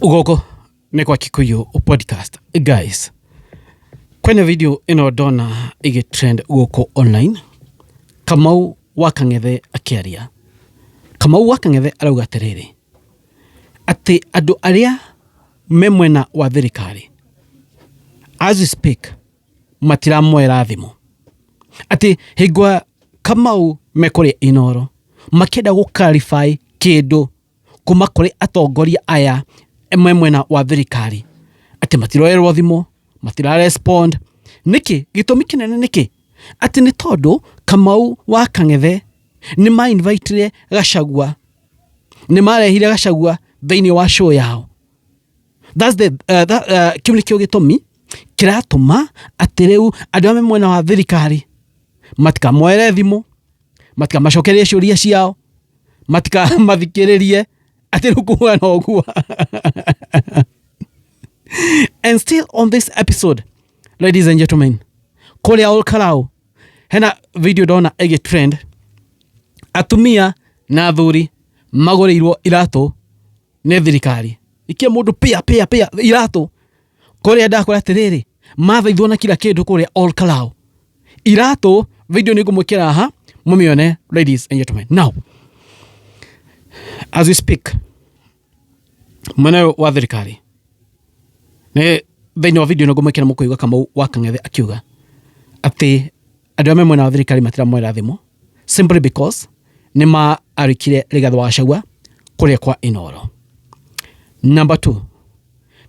Gũkũ nĩ kwa Kikuyu podcast. Guys, kwĩna video ĩno ndona ĩgĩ trend gũkũ online, Kamau wa Kang'ethe akĩaria. Kamau wa Kang'ethe arauga atĩrĩrĩ, atĩ andũ arĩa me mwena wa thirikari as we speak matiramoera thimũ, atĩ hingo Kamau me kũrĩa Inooro makĩenda gũ clarify kĩndũ kuma kũrĩ atongoria aya me mwena wa thirikari atĩ matiroerwo thimũ, matira respond. Nĩkĩ? Gĩtũmi kĩnene nĩkĩ? Atĩ nĩ tondũ Kamau wa Kang'ethe nĩ ma invite Gachagua, nĩ marehire Gachagua thĩinĩ wa show yao. That's the, that, kĩu nĩkĩo gĩtũmi kĩratũma atĩ rĩu andũ arĩa me mwena wa thirikari matikamoere thimũ, matikamacokerie ciũria ciao, matikamathikĩrĩrie atĩ rĩu kũhuana ũguo. And still on this episode, ladies and gentlemen, kũrĩa Olkarau hena video ndona ĩgĩ trend, atumia na athuri magũrĩirwo iratũ nĩ thirikari, ikia mũndũ pia pia pia iratũ kũrĩa ndakora atĩrĩrĩ mathaithwo na kila kĩndũ kũrĩa Olkarau iratũ. Video nĩ ngũmwĩkĩra haha mũmĩone, ladies and gentlemen. Now as we speak, mwena ũyũ wa thirikari nĩ thĩinĩ wa video nĩ ngũmwĩkĩra mũkũigua Kamau wa Kang'ethe akiuga atĩ andũ arĩa me mwena wa thirikari matiramoera thimũ simply because nĩ maarĩkire Rigathĩ wa Gachagua kũrĩa kwa Inooro. Number two,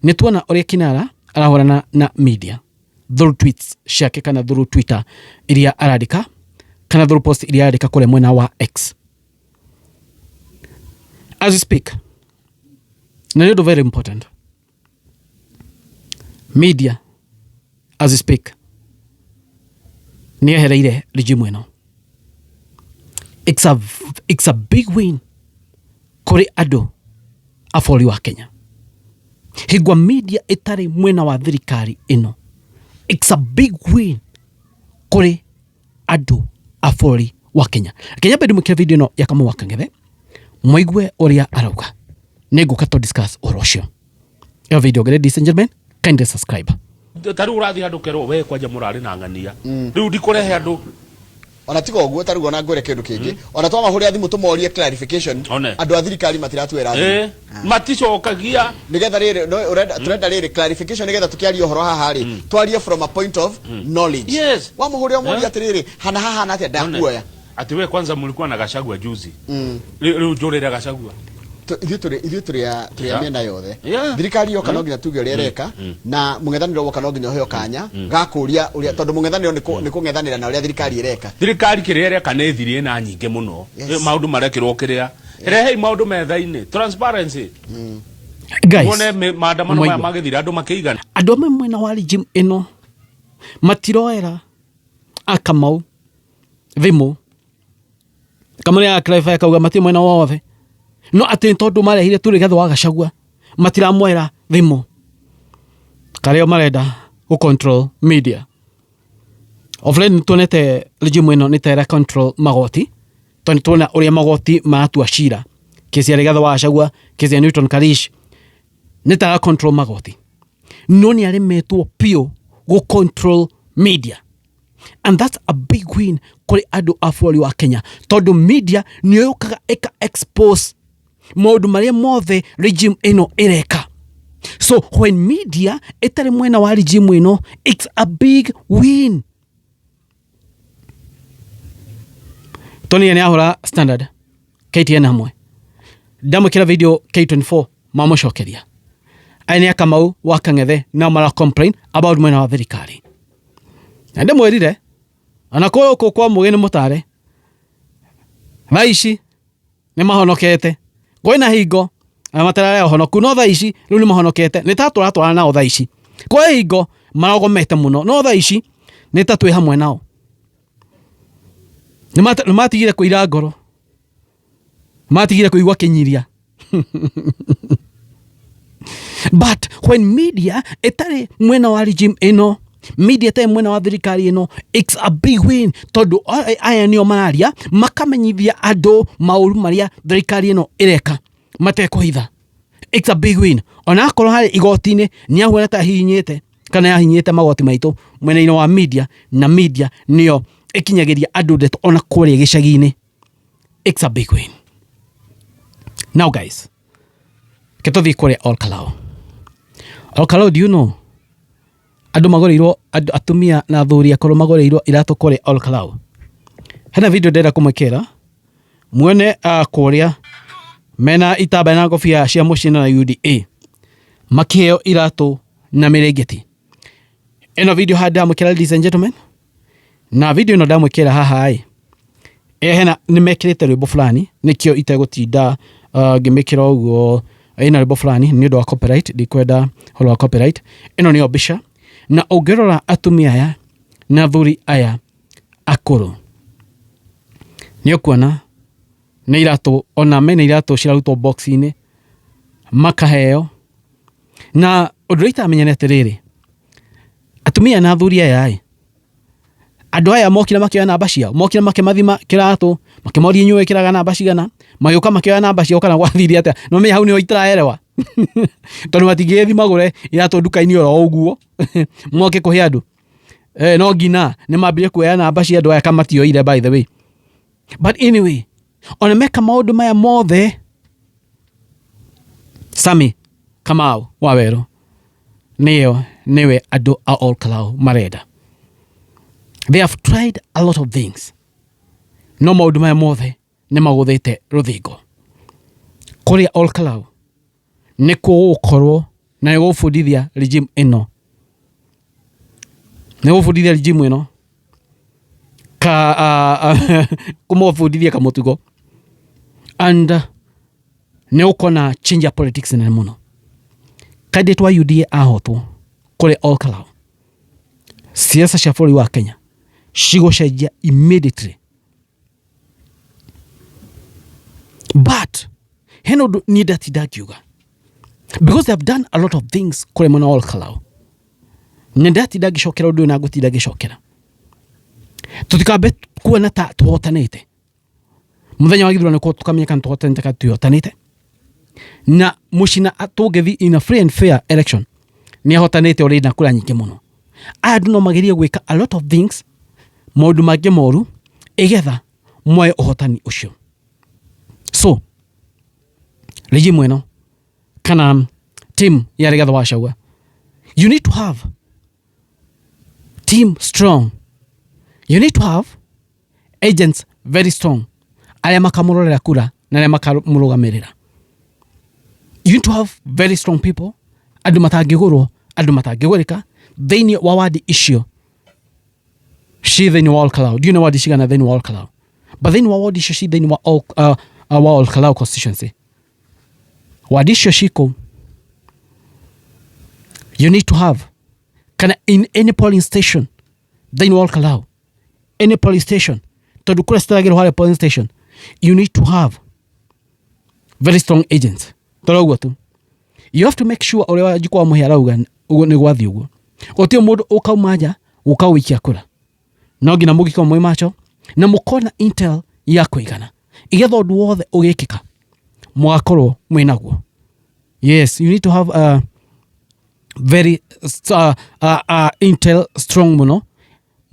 nĩ tuona ũrĩa Kinara arahũrana na media through tweets ciake kana through Twitter iria arandĩka kana through post iria arandĩka kũrĩa mwena wa X as we speak. Na nĩ ũndũ very important, media as we speak nĩ ehereire regime ĩno. It's a big win kũrĩ andũ a bũrũri wa Kenya. Hingwa media ĩtarĩ mwena wa thirikari ĩno, it's a big win kũrĩ andũ a bũrũri wa Kenya. Reke nyambe ndĩmwĩkĩre video ĩno ya Kamau wa Kang'ethe mũigue ũrĩa arauga, nĩ ngũka to discuss ũhoro ũcio. Ĩyo video, ladies and gentlemen, kindly subscribe. Ta rĩu ũrathiĩ handũ kerwo we kwanja mũrarĩ na ng'ania rĩu ndikũrehe andũ. Ona tiga ũguo, ta rĩu ona ngwĩre kĩndũ kĩngĩ, ona twamahũrĩra thimũ tũmorie clarification, One. andũ a thirikari matiratuĩra thimũ. Maticokagia. Nigetha rĩrĩ no ũrenda turenda rĩrĩ clarification, nigetha tukiaria ũhoro haha rĩ, twarie from a point of knowledge. Wamũhũrĩra ũmũrie atĩrĩrĩ, hana haha atĩa, ndakuoya. Ati we kwanza mlikuwa na Gachagua juzi, rĩu njũrĩre Gachagua. Ithuĩ tũrĩ a mĩena yothe. Thirikari yoka no nginya tuge ũrĩa ĩreka, na mũng'ethanĩro woka no nginya ũheo kanya ga kũria ũrĩa, tondũ mũng'ethanĩro nĩ kũng'ethanĩra na ũrĩa thirikari ĩreka. Thirikari kĩrĩa ĩreka nĩ thiri ĩna nyingĩ mũno. Maũndũ marekĩrwo kĩrĩa rehei maũndũ metha-inĩ, transparency. Guys, muone maandamano maya Mwaigua. magĩthira andũ makĩigana. Andũ amwe mwena wa regime ĩno matiroera a Kamau thimũ. Kamau nĩ clarify akauga matirĩ mwena wothe, no atĩ nĩ tondũ marehire tu Rigathĩ wa Gachagua matiramoera thimũ, karĩo marenda gũ control media. Of late nĩtuonete regime ĩno nĩ ta ĩra control magoti, tondũ nĩtuona ũrĩa magoti maratua cira, kesi ya Rigathĩ wa Gachagua, kesi ya Newton Karish, nĩ ta ĩra control magoti, no nĩ aremetwo biũ gũ control media, and that's a big win kũrĩ andũ a bũrũri wa Kenya, tondũ media nĩyo yũkaga ĩka expose maũndũ marĩa mothe regime ĩno ĩreka. So when media ĩtarĩ mwena wa regime ĩno, it's a big win. Tony nĩ ahũra Standard, KTN hamwe, ndamwĩkĩra video K24 mamũcokeria. Aya nĩ Akamau wa Kang'ethe nao mara complain about mwena wa thirikari, na ndĩmwĩrire ona kũrĩ kwa mũgĩ nĩ mũtare, thaa ici nĩ mahonokete. Kwĩna hingo na matararĩ honoku, no thaa ici rĩu nĩ mahonokete, nĩ ta tũratwarana nao thaa ici. Kwĩ hingo marogomete mũno, no thaa ici nĩ ta twĩ hamwe nao. Nĩ matigire kũira ngoro, matigire kũigua kĩnyiria. But when media ĩtarĩ mwena wa regime ĩno, media ĩtarĩ mwena wa thirikari ĩno, it's a big win, tondũ aya nĩo mararia makamenyithia andũ maũru marĩa thirikari ĩno ĩreka matekũhitha. It's a big win. Ona akorwo harĩ igoti-inĩ nĩ ahuana ta hihinyĩte kana yahinyĩte magoti maitũ mwena-inĩ wa media, na media nĩyo ĩkinyagĩria andũ ndeto ona kũrĩa gĩcagi-inĩ. It's a big win. Now guys, ke tũthiĩ kũrĩa Ol Kalou. Ol Kalou, do you know andũ magũrĩirwo, andũ atumia na athuri akũrũ magũrĩirwo iratũ kũrĩa Ol Kalou? Hena video ndĩrenda kũmwĩkĩra muone kũrĩa mena itambaya na ngobia cia mũciĩ na UDA makĩheo iratũ na mĩrĩngĩti. Ĩno video haha ndamwĩkĩra, ladies and gentlemen, na video ĩno ndamwĩkĩra haha ĩ hena nĩ mekĩrĩte rwĩmbo fulani, nĩkĩo itegũtinda ngĩmĩkĩra ũguo. Ĩna rwĩmbo fulani nĩ ũndũ wa copyright, ndikwenda ũhoro wa copyright. Ĩno nĩyo mbica, na ũngĩrora atumia aya na athuri aya akũrũ nĩ ũkuona nĩ iratũ, ona mena iratũ cirarutwo box-inĩ makaheo. Na ũndũ ũrĩa itaramenya nĩ atĩrĩrĩ, atumia na athuri aya ĩ, andũ aya mokire makĩoya namba ciao, mokire makĩmathima kĩratũ, makĩmoria inyuĩ wĩkĩraga namba cigana, magĩũka makĩoya namba ciao, kana gwathire atĩa? No menya hau nĩho itaraerewa, tondũ matingĩgĩthiĩ magũre iratũ nduka-inĩ oro ũguo moke kũhe andũ. No nginya nĩ mambire kuoya namba cia andũ aya, kana matioire, by the way. But anyway, ona meka maũndũ maya mothe, Sami Kamau Waweru nĩyo nĩwe andũ a Ol Kalou marenda. They have tried a lot of things, no maũndũ maya mothe nĩ magũthĩte rũthingo. Kũrĩa Ol Kalou nĩkuo gũgũkorwo na nĩ gũbundithia regime ĩno, nĩ gũbundithia regime ĩno ka kũmabundithia kamũtugo, and nĩ gũkorwo change ya politics nene mũno. Candidate wa UDA ahotwo kũrĩa Ol Kalou, siasa cia bũrũri wa Kenya cigũcenjia immediately. But hena ũndũ niĩ ndatinda ngiuga, because they have done a lot of things kũrĩa mwena wa Ol Kalou, na ndatinda ngĩcokera ũndũ ũyũ na ngũtinda ngĩcokera. Tũtikambe kuona ta tũhotanĩte. Mũthenya wa gĩthurano nĩkuo tũkamenya kana tũhotanĩte kana tũtihotanĩte. Na mũcina tũngĩthiĩ in a free and fair election, nĩ ahotanĩte already na kura nyingĩ mũno. Aya andũ no magerie gwĩka a lot of things, maũndũ mangĩ moru, ĩgetha moe ũhotani ũcio. So regime ĩno kana team ya Rigathi wa Gachagua, you need to have team strong, you need to have agents very strong, arĩa makamũrorera kura na arĩa makamũrũgamĩrĩra. You need to have very strong people, andũ matangĩgũrwo, andũ matangĩgũrĩka thĩinĩ wa wadi icio ci thĩinĩ wa Ol Kalou. Ndiũĩ nĩ wadi cigana thĩinĩ wa Ol Kalou, but thĩinĩ wa wadi icio ci thĩinĩ wa Ol Kalou constituency, wadi icio cikũ, you need to have, kana in any polling station thĩinĩ wa Ol Kalou, any polling station, tondũ kũrĩa citaragĩrwo harĩa polling station, you need to have very strong agents. Tondũ ũguo tu, you have to make sure ũrĩa Wanjikũ wa Mũhĩa arauga ũguo nĩ gwathiĩ ũguo. Gũtirĩ mũndũ ũkauma nja gũka gũikia kura. No nginya mũngĩkorwo mwĩ macho na mũkorwo na intel ya kũigana, igetha ũndũ wothe ũgĩkĩka mũgakorwo mwĩ naguo. Yes, you need to have a very intel strong mũno.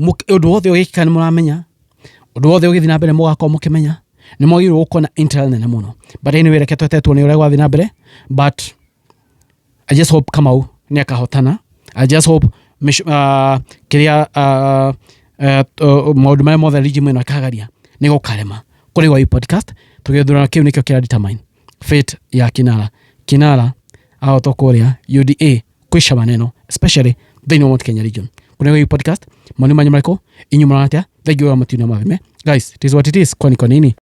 Ũndũ wothe ũgĩkĩka nĩ mũramenya, ũndũ wothe ũgĩthiĩ na mbere mũgakorwo mũkĩmenya. Nĩ mwagĩrĩirwo gũkorwo na intel nene mũno. But anyway, reke twete tuone ũrĩa gwathiĩ na mbere. But I just hope Kamau nĩ akahotana. I just hope kĩrĩa maũndũ marĩa mothe regime ĩno ĩkagaria nĩ gũkarema. Kũrĩ gwa podcast tũgĩthurana, kĩu nĩkĩo kĩra determine fate ya Kinara. Kinara ahotwo kũrĩa UDA, kwisha maneno, especially thĩinĩ wa Mount Kenya region. Kũrĩ gwa podcast, maoni manyu marĩkũ? Inyuĩ mũrona atĩa? Thank you wa matiuna mathime. Guys, it is what it is. Kwani kwa nini?